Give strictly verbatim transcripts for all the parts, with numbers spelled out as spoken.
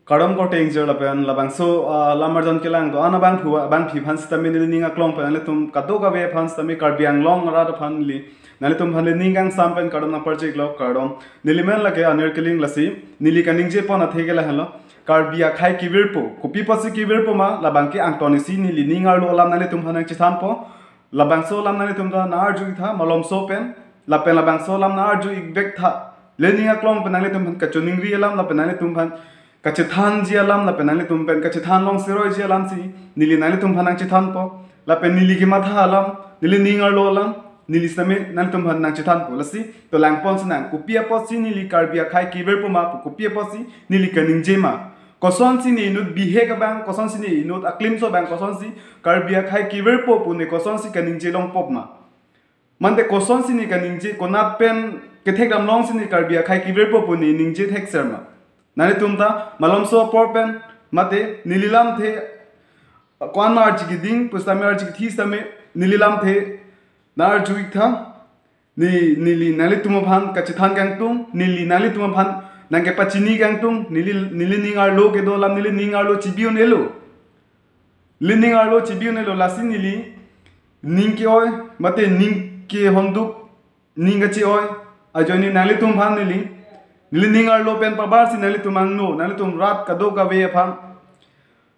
Kardom korte ingjir lapen labangso, ah, lam arjan kelang do-an abangphu abangpi aphan sitame neli ning aklong pen nanglitum kadokave aphan sitame Karbi Anglong arat aphan neli nanglitum aphan neli ning kangsam pen kardom nangparjiklo, kardom. Neli men lake Anir Killing, lasi neli kaningje pon athe ke lahenlo. Karbi akhei kevirpo, kopi apotsi kevirpo ma, labang ke angton isi neli ning arlo alam nanglitum aphan nangchethanpo. Labangso alam nanglitum ta nang-arju-ik tha malomso pen, lapen labangso alam nang-arju-ik vek tha. Le ning aklong pen nanglitum aphan kachoningri alam lapen nanglitum aphan kachethanji alam lapen nanglitum pen kachethan long seroiji alam si neli nanglitum aphan nangchethanpo. Lapen neli kematha alam, neli ning arlo alam, neli sitame nanglitum aphan nangchethanpo. Lasi to langpon sinang, kopi apotsi neli Karbi akhei kevirpo ma pu, kopi apotsi neli kaningje ma, kosonsi ne inut bihek abang, kosonsi ne inut aklimso abang, kosonsi Karbi akhei kevirpo pu ne kosonsi kaningje longpo ma. Mate kosonsi ne kaningje, konat pen kethekdam longsi ne Karbi akhei kevirpo pu ne ningje thekser ma. Nanglitum ta malomso apor pen mate neli lamthe ko-an ma arji keding pusitame arji kethi sitame neli lamthe nang-arju-ik tha. Ne, neli nanglitum aphan kachethan kangtung, neli nanglitum aphan nangkepachini kangtung, neli, neli ning arlo kedo alam, neli ning arlo chibi un-elo. Neli ning arlo chibi un-elo, lasi neli ning ke-oi, mate ning kehonduk, ning kache-oi ajoine nanglitum aphan neli, neli ning arlo pen pabarsi nanglitum angno, nanglitum rat kadokave aphan,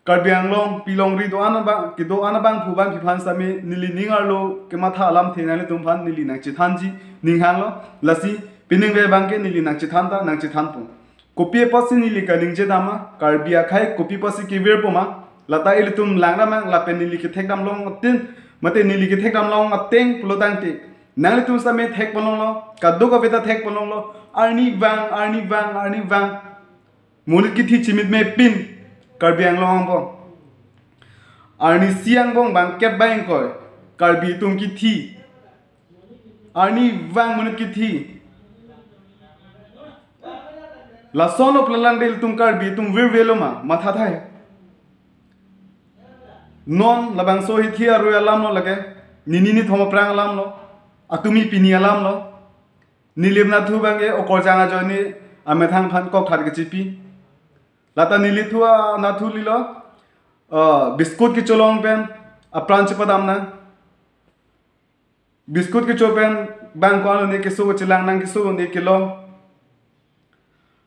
Karbi Anglong pilongri do-an abang, kedo-an abangphu abangpi aphan sitame neli ning arlo kematha alamthe nanglitum aphan neli nangchethanji ning hanglo. Lasi pining ve abang ke neli nangchethan ta nangchethanpo. Kopi apotsi neli kaningje dam ma, Karbi akhei kopi apotsi kevirpo ma, lata ilitum langra mang lapen neli kethekdam long atin, mate neli kethekdam long ateng pulo tangte nanglitum sitame thek pon longlo, kadokave ta thek pon longlo, arnivang, arnivang, arnivang monit kithi chimit me pin Karbi Anglong angbong. Arnisi angbong bangkep bang ingkoi Karbi atum kithi. Arnivang monit kithi. Lason oplelangde ilitum Karbi atum virvelo ma, matha thai. Non labangso hithi arui alamlo lake, nini nithom aphrang alamlo, atumi pini alamlo. Neli pen nathu abang ke okorjang ajoine amethang aphan kokthat kechipi. Lata neli thu a nathu lilo, ah, biscuit kecho along pen apran chepadam nang. Biscuit kecho pen bang ko-an lone keso chelang nang, keso lone kelong.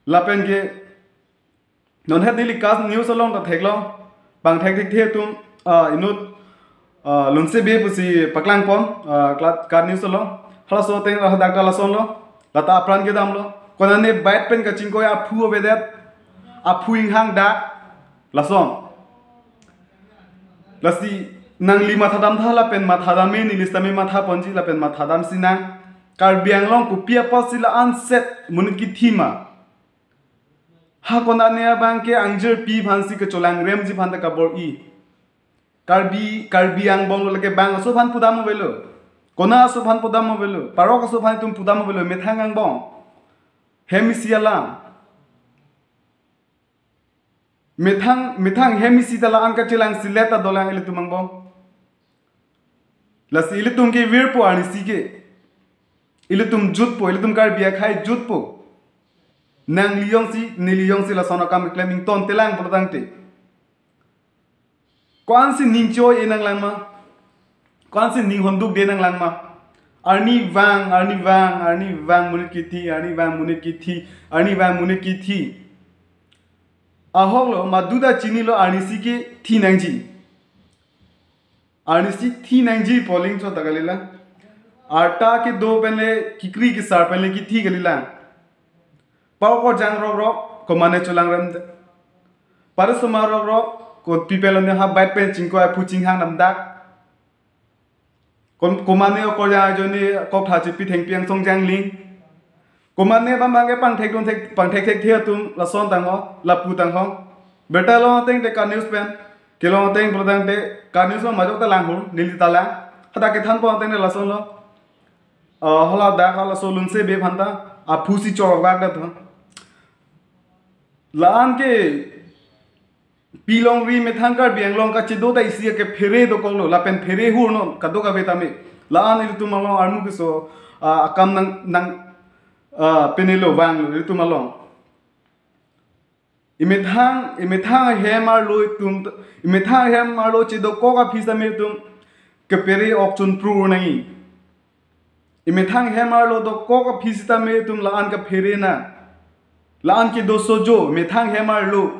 Lapen ke non het neli KAT News along ta theklo, bang thekthekthe atum, ah, inut, ah, Lunse Bey pusi paklang pon, ah, KAT, KAT News along. Halaso ateng hadak ta lasonlo, lata apran kedamlo. Konane bait pen kachingkoi aphu avedet, aphu inghang dak, lason. Lasi nangli mathadam tha lapen mathadam me, neli sitame matha ponji lapen mathadam sinang. Karbi Anglong kopi apotsi la-an set monit kithi ma. Ha konane abang ke angjirpi aphansi kecholangremji aphan ta kabor-i. Karbi, Karbi angbong lo lake bang aso aphan pudam avelo. Kona aso aphan pudam avelo. Parok aso aphan itum pudam avelo. Methang angbong, hem isi alam. Methang, methang hem isi ta la-an kachelang silet ta dolang ilitum angbong. Lasi ilitum kevirpo arnisi ke. Ilitum jutpo, ilitum Karbi akhei jutpo. Nangli jongsi, neli jongsi lason akam keklem ingtontelang pulo tangte, ko-ansi ning cho-e nanglang ma? Ko-ansi ning hondukde nanglang ma? Arnivang, arnivang, arnivang monit kithi, arnivang monit kithi, arnivang monit kithi. Ahoklo, maduta chinilo arnisi ke thi nangji. Arnisi thi nangji pu aling cho ta kalila. Arta kedo pen le, kekri kesar pen le kithi kalila. Pao okorjang rokrok, komane cholangrem de. Parisoma rokrok, kopi pen lone ha bait pen chingkoi aphu chinghang damdak. Kom-, komane okorjang ajoine kokthat chepi thengpi angsong jangling. Komane bang bang ke pangthekdun thek, pangthekthekthe atum lason tangho, lapu tangho. Birta long ateng te KAT News pen, kelong ateng pulo tangte KAT News lo majok ta langhur, neli ta lang. Hadak kethan pon ateng te lasonlo. Ah, hala dak halaso Lunse Bey aphan ta aphusi chorok dak dak tho. La-an ke pilongri methang Karbi Anglong kachedo ta isi ke phere dokoklo, lapen phere hur non kadokave tame. La-an ilitum along armu keso, ah, akam nang, nang, ah, penelo vanglo ilitum along. Imethang, imethang ahem arlo itum, imethang ahem arlo chedokok aphi sitame itum kephere ok chun pru nangji. Imethang ahem arlo dokok aphi sitame itum la-an kaphere nang. La-an kedo sojo, imethang ahem arlo.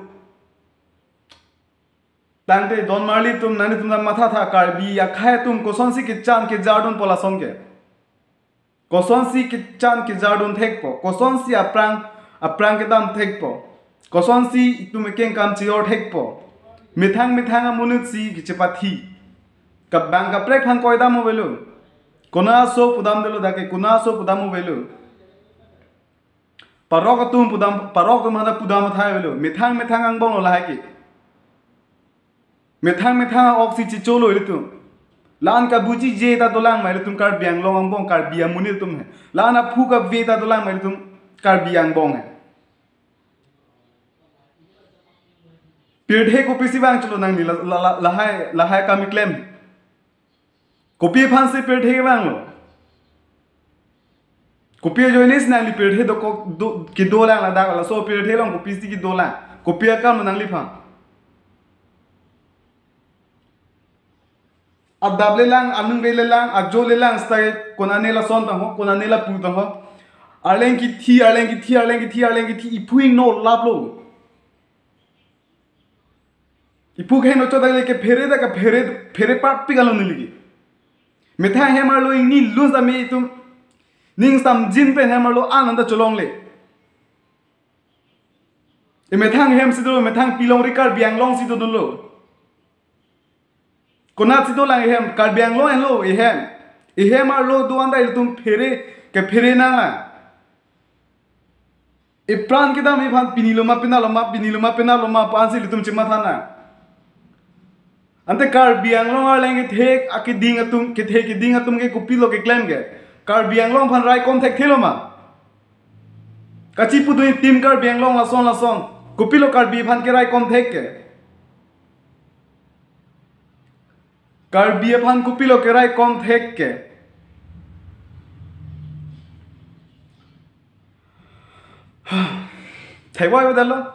Tangte don marli atum, nanglitum ta mathatha, Karbi akhei atum kosonsi kechan kejardunpo lason ke. Kosonsi kechan kejardun thekpo, kosonsi aphrang, aphrang kedam thekpo, kosonsi itum ekeng kam chejor thekpo. Methang methang amonit si kechepathi. Kabang kaprek aphan koidam avelo. Konat aso pudamdelo dak ke, konat aso pudam avelo. Parok atum pudam, parok atum aphan ta pudam athai avelo. Methang methang angbong lo lahai ke. Methang methang oksi chicholo ilitum. La-an kabujije ta dolang ma ilitum Karbi Anglong angbong, Karbi amonit atum he. La-an aphu kave ta dolang ma ilitum Karbi angbong he. Pirthe kopisi vangcholo nangli la, la, la, lahai, lahai akam keklem. Kopi aphansi pirthe vanglo? Kopi ajoinesi nangli pirthe dokok do, kedolang ladak, laso pirthe along kopisi kedolang? Kopi akam nangliphan? Adap lelang, anung ve lelang, ajo lelang, stai konane lason tangho, konane lapu tangho. Arleng kithi, arleng kithi, arleng kithi, arleng kithi, iphu ingno laplo. Iphu keheno chodak le kephere ta kephere, phere papi kalo neli ke. Methang ahem arlo ingni lun sitame itum ning samjin pen ahem arlo an anta cholongle. Imethang ahem si dolo, methang pilongri Karbi Anglong si dolo. Konatsi dolang ihem, Karbi Anglong henlo ihem. Ihem arlo do-an ta ilitum phere, kephere nanglang. Ipran kedam iphan pinilo ma, penalo ma, pinilo ma, penalo ma pu ansi ilitum chematha nang. Ante Karbi Anglong arleng kethe akeding atum, kethe keding atum ke kopilo keklem ke? Karbi Anglong aphan raikom thekthelo ma? Kachipudun Team Karbi Anglong lason lason. Kopilo Karbi aphan keraikom thek ke? Karbi aphan kopilo keraikom thek ke? Thaiwai udalo.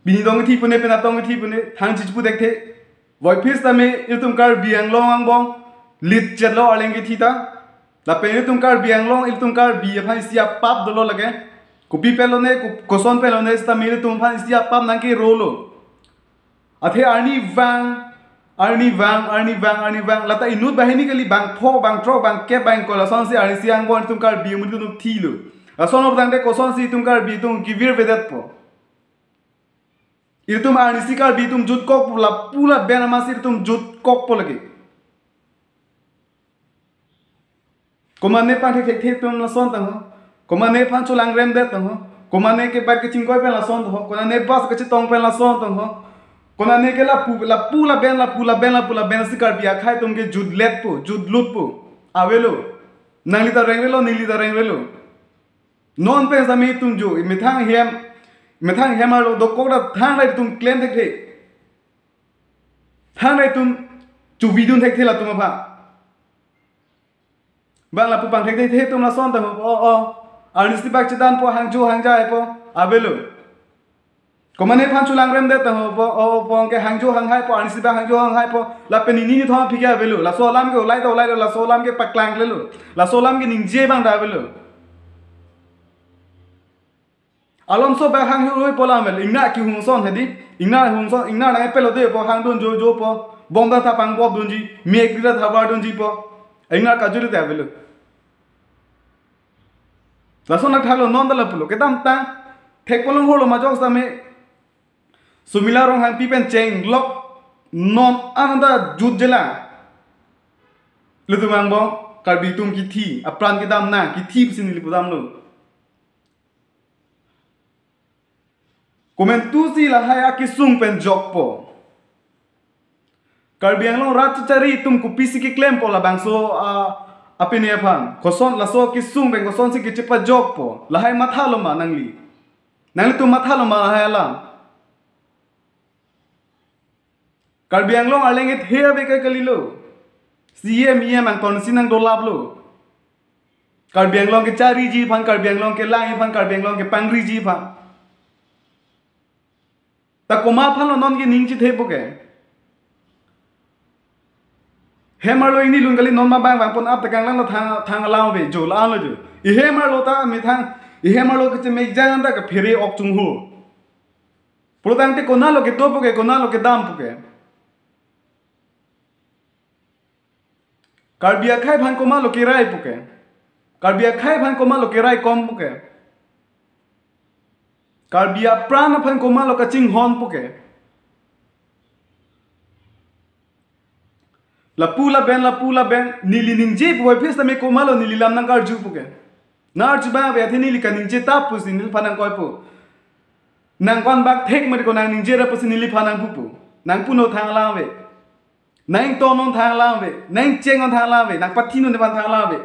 Bini dong kethi pune, pena tong kethi pune, thang chichipu thekthe. Voiphit sitame ilitum Karbi Anglong angbong lit chetlo arleng kethi ta. Lapen ilitum Karbi Anglong, ilitum Karbi aphan isi apap dolo lake. Kopi pen lone, ko-, koson pen lone sitame ilitum aphan isi apap nangkerolo. Athe arnivang, arnivang, arnivang, arnivang. Lata inut banghini kali, bangpho, bangthrok, bangkep, bangkol, lasonsi arnisi angbong itum Karbi amonit atum thilo. Lason abang tangte kosonsi itum Karbi atum kevirvedetpo? Itum arnisi Karbi atum jutkokpo, lapu laben amatsi itum jutkokpo lake. Komane aphan thekthe atum lason tangho. Komane aphan cholangremdet tangho. Komane ke bike kachingkoi pen lason tangho. Konane bus kachetong pen lason tangho. Konane ke lapu, lapu laben, lapu laben, lapu laben si Karbi akhei atum ke jutletpo, jutlutpo. Avelo. Nangli ta rengrelo, neli ta rengrelo. Non pen sitame itum jo, imethang ahem, imethang ahem arlo dokok ta thangnat itum klem thekthe. Thangnat itum chuvidun thekthe latum aphan. Bang lapu pangthekthe atum lason tangho, o, o. Arnisi bak chedanpo, hangjo hangjaipo, avelo. Komane aphan cholangremdet tangho po, o, po, ke hangjo hanghaipo, arnisi bak hangjo hanghaipo. Lapen nini nithom aphi ke avelo. Laso alam ke ulai ta ulailo, laso alam ke paklanglelo. Laso alam ke ningje abang ta avelo. Alomso bak hangjo hoipo alam avelo, ingna kehung ason hedi, ingna hung ason, ingna nang epelo depo, hangdun jojopo, bom ta thapang bop dunji, mek ta thavar dunjipo, ingna kajuli ta avelo. Lason athalo non ta lapulo, kedamtang, thek polong holo majok sitame, Sumila Ronghangpi pen chenglok, non an anta jut jela. Ilitum angbong, Karbi atum kithi, apran kedam nang, kithi pusi neli pudamlo. Komantusi lahai akesung pen jokpo? Karbi Anglong rat chachari atum kopisi keklempo labangso, ah, apini aphan. Koson laso kesung pen kosonsi kechepajokpo? Lahai mathalo ma nangli? Nanglitum mathalo ma lahai alam? Karbi Anglong arleng kethe ave ke kalilo. C E M, E M angton si nangdolaplo. Karbi Anglong kechariji aphan, Karbi Anglong kelangji aphan, Karbi Anglong kepangriji aphan. Komat aphanlo non ke ning chethekpo ke? Hem arlo ingni lun kali, non ma bang bang pon ap tekang lang lo thang thang alam ave jo la lo jo. Ihem arlo ta methang, ihem arlo kechemejang ta kaphere ok chunghu. Pulotangte konatlo kedopo ke, konatlo kedampo ke? Karbi akhei aphan komatlo keraipo ke? Karbi akhei aphan komatlo keraikompo ke? Karbi apran aphan komatlo kachinghonpo ke? Lapu laben, lapu laben, neli ningje puvoiphit tame komatlo neli lam nangkarjupo ke? Nang arju bang ave athe neli kaningje tap pusi neliphan nangkoipo. Nang kon bak thek mari ko nang ningje ra pusi neliphan nangpupo. Nang punon thang alam ave. Nang ingtonnon thang alam ave. Nang ingchengnon thang alam ave. Nang pathinon nephan thang alam ave.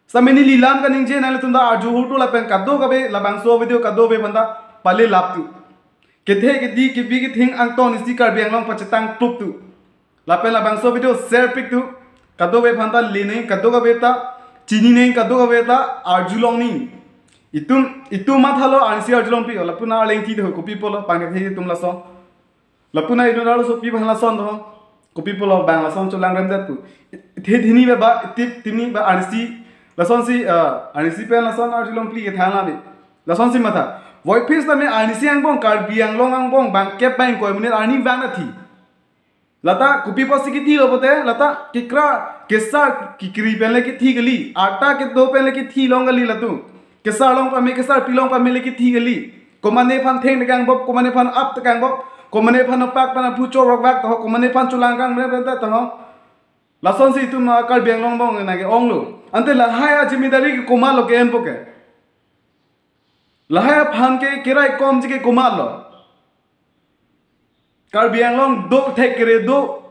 Sitame neli lam kaningje nanglitum ta arju hurtu lapen kadokave labangso video kadokave aphan ta pale laptu. Kethe kedi kebi kething angton isi Karbi Anglong pachetang pluptu. Lapen labangso video share piktu. Kadokave aphan ta lenang, kadokave ta chininang, kadokave ta arjulongning. Itum, itum mathalo arnisi arjulongpik, lapu na arleng thi do, kopi pulo, pangkethe itum lason. Lapu na inut arlosopi aphan lason do. Kopi pulo bang lason cholang remdet pu. Thit hini ba, ba, tip tini ba arnisi. Lasonsi, ah, arnisi pen lason arjulongpik kethang lami. Lasonsi matha. Voiphit tame arnisi angbong, Karbi Anglong angbong, bangkep bang ingkoi monit arni vang na thi. Lata kopi pusi kethilo pote, lata kekra, kesar, kekri penle kethi kali, arta kedo penle kethilong kali latum. Kesarlong pame, kesarpilong pame le kethi kali. Komane aphan theng tekang bop, komane aphan ap tekang bop, komane aphan opak aphan aphu chorok vak taho, komane aphan cholang kang mene penta taho. Lasonsi itum, ah, Karbi Anglong angbong nangke-onglo. Ante lahai ajimedari ke komatlo ke-enpo ke? Lahai aphan ke keraikomji ke komatlo? Karbi Anglong do, thek kere do,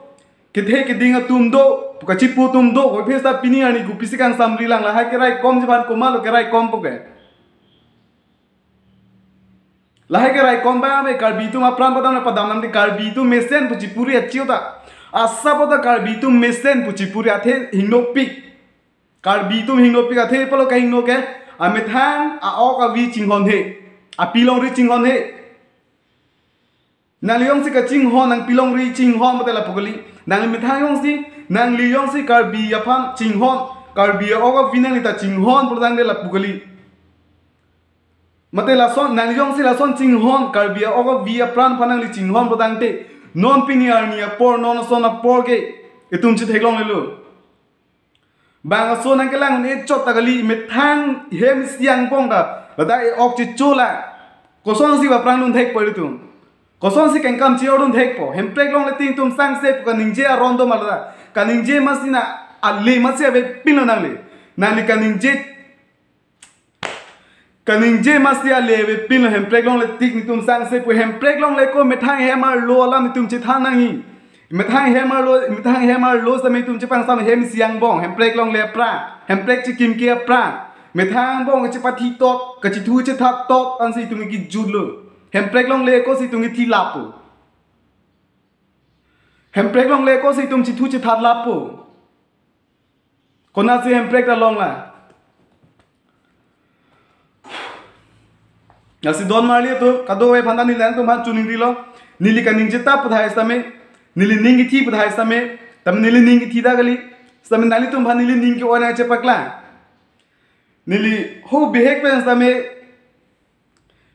kethe keding atum do, kachipu atum do, voiphit ta pini arni kopisi kangsamri lang, lahai keraikomji aphan komatlo keraikompo ke? Lahai keraikom bang ave, Karbi atum apran padam na padam nang di, Karbi atum mesen pu chipuri achiu ta. Asa pota Karbi atum mesen pu chipuri athe hingnopik. Karbi atum hingnopik athe pulo kahingno ke, amethang a-ok avi chinghon he, apilongri chinghon he. Nangli jongsi kachinghon, nang pilongri chinghon mate lapu kali. Nangli methang jongsi, nangli jongsi Karbi aphan chinghon, Karbi a-ok avi nangli ta chinghon pulotangte lapu kali. Mate lason, nangli jongsi lason chinghon, Karbi a-ok avi apran aphan nangli chinghon pulotangte, non pini arni apor, non ason apor ke itum chetheklonglelo. Bang ason nangkelang un-e chot ta kali, methang hem isi angbong ta ladak e-ok chechola. Kosonsi ba prang lun thekpo ilitum? Kosonsi kengkam che-or lun thekpo? Hemprek longle tik itum sangse pu kaningje aron do ma ladak? Kaningje masi na ale masi avepinlo nangli. Nangli kaningje, kaningje masi ale avepinlo, Hemprek longle tik netum sangse pu. Hemprek longle ko methang hem arlo alam netum chethan nangji. Methang hem arlo, methang hem arlo sitame itum chepangsam hem isi angbong, Hemprek longle apran, Hemprek chekimke apran. Methang angbong kachepathi tot, kachethu chethat tot ansi itum kejutlo. Hemprek longle ko si itum kethi lapo. Hemprek longle ko si itum chethu chethat lapo. Konatsi Hemprek ta longla? Lasi don marli atum, kadokave aphan ta neli nangtum aphan choningrilo. Neli kaningje ta puthai sitame, neli ning kethi puthai sitame, tame neli ning kethi ta kali. Sitame nanglitum aphan neli ning ke-oi nangchepaklang. Neli ho bihek pen sitame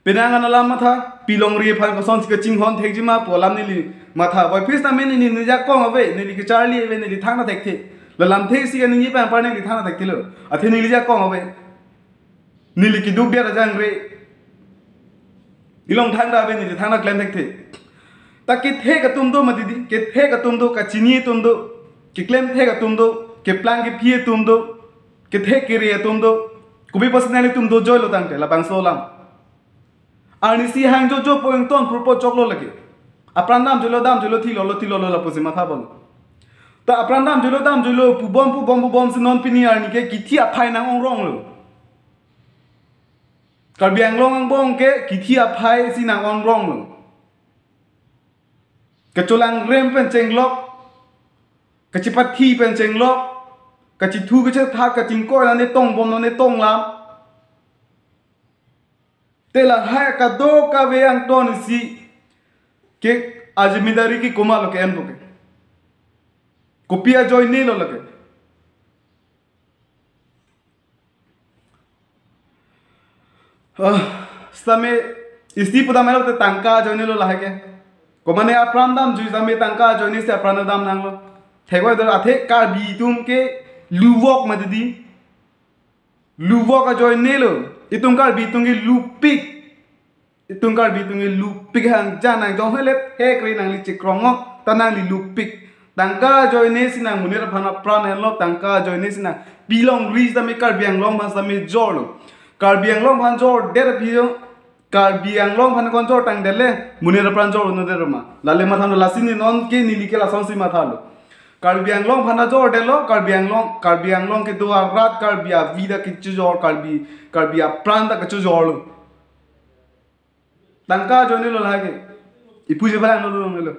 penang an alam matha, pilongri aphan kosonsi kachinghon thekji ma pu alam neli matha. Voiphit tame neli, neli jakong ave, neli kacharli ave, neli thangta thekthe. La lamthe isi kaningje pang apar neli thangta thekthelo. Athe neli jakong ave. Neli keduk dia rajang re. Ilong thangta ave, neli thangta klem thekthe. Ta kethek atum do mati di, kethek atum do, kachini atum do, keklem thek atum do, keplang kephi atum do, kethek kere atum do. Kopi pusi nanglitum dojoilo tangte labangso alam? Arnisi hang jojo po ington purpo choklo lake. Apran damjolo damjolo, thilolo thilolo lapusi matha bom. Ta apran damjolo damjolo pubom pubom pubom si non pini arni ke kithi aphai nang-ongronglo. Karbi Anglong angbong ke kithi aphai si nang-ongronglo. Kacholang rem pen chenglok, kachepathi pen chenglok, kachethu kachethat, kachingkoi nane tongbom nane tonglam. Te lahai kadokave angton isi Ke ajimedari ke komat lo ke-enpo ke. Kopi ajoinelo lake. Ah, sitame isi pudam elo te tangka ajoinelo lahai ke. Komane apran damjui sitame tangka ajoine si apran damnanglo. Thekvoi do athe Karbi atum ke luvok mati di. Luvok ajoinelo. Itum Karbi atum ke lupik. Itum Karbi atum ke lupik hang jan nang jong helet hekre nangli chikrong o, ta nangli lupik. Tangka ajoine si nang monit aphan apran enlo, tangka ajoine si nang pilongri sitame Karbi Anglong aphan sitame jorlo. Karbi Anglong aphan jordet aphi jo, Karbi Anglong aphan konjor tangdetlo, monit apran jor un'edetlo ma. Lale matha lo, lasi ne non ke neli ke lasonsi mathalo. Karbi Anglong aphan jordetlo, Karbi Anglong, Karbi Anglong kedo arat Karbi avi ta kechojor, Karbi, Karbi apran ta kechojorlo. Tangka ajoinelo lahai ke. Ipuji phalang lo dolo.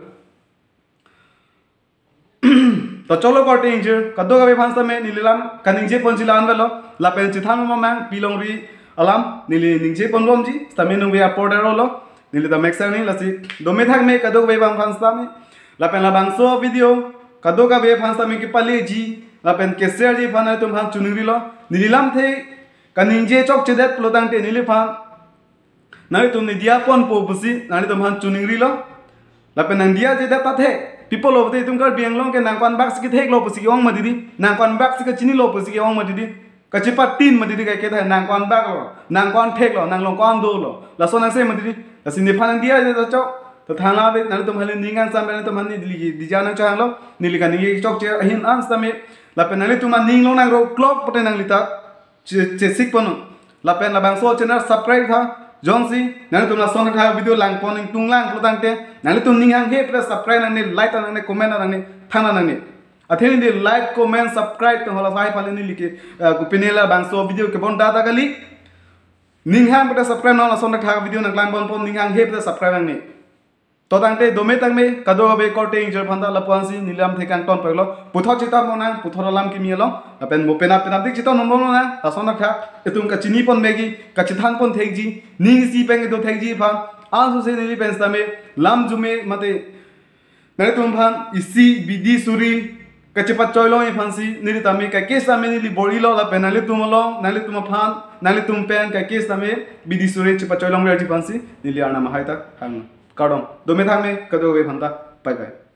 To cholo korte ingjir, kadokave aphan sitame neli lam kaningje ponji la-an avelo, lapen chethan mamang pilongri alam neli ningje ponbomji, sitame nungve apor daro lo, neli ta mek sang ni lasi, dome thakme kadokave aphan sitame, lapen labangso video, kadokave aphan sitame kepaleji, lapen ke-share ji aphan nangtum aphan choningrilo, neli lamthe kaningje chokchedet pulo tangte neliphan nanglitum ne diya ponpo pusi nanglitum aphan choningrilo. Lapen nang diyajedet ta thek. Pi apotlo pute itum Karbi Anglong ke nangkon bak si ketheklo pusi ke-ong mati di. Nangkon bak si kachinilo pusi ke-ong mati di. Kachepatin mati di kaike ta nangkon bak lo. Nangkon theklo, nang along ko-an dolo. Laso nangse mati di. Lasi nephan nang diyajedet chok. To thanla be nanglitum aphan ning kangsam nanglitum aphan neli dija nangchohanglo. Neli kaningje chokche ahin an sitame. Lapen nanglitum aning along nang ro klok pute nangli ta che-, chesik ponnon. Lapen labangso channel subscribe tha. Jongsi nanglitum lason athak video langpon ingtung lang pulo tangte nanglitum ning hanghe pute subscribe nangne, like nangne, comment nangne, than nangne. Athe neli like, comment, subscribe tong hala sai pale neli ke, eh, kopine labangso video kebon data kali. Ning hang pute subscribe non, lason athak video nangklang ponpo, ning hanghe pute subscribe nangne. To tangte dome thakme kadokave korte ingjir aphan ta lapu-an si neli lamthe kangton peklo. Puthot chetonbom nang, puthot alam kimi along. Lapen mo penap penapdik chetonbom nang. Lason athak itum kachini pon megi, kachethan pon thekji, ning isi pen kedo thekji aphan. Ansose neli pen sitame lam arjume mate nanglitum aphan isi bidi suri kachepachoi longji aphan si neli tame kaike sitame neli bor-ilo lapen nanglitum along, nanglitum aphan, nanglitum pen kaike sitame bidi suri chepachoi longverji aphan si neli arnam ahai ta hang. Kardom. Dome thakme kadokave aphan ta. Bye bye.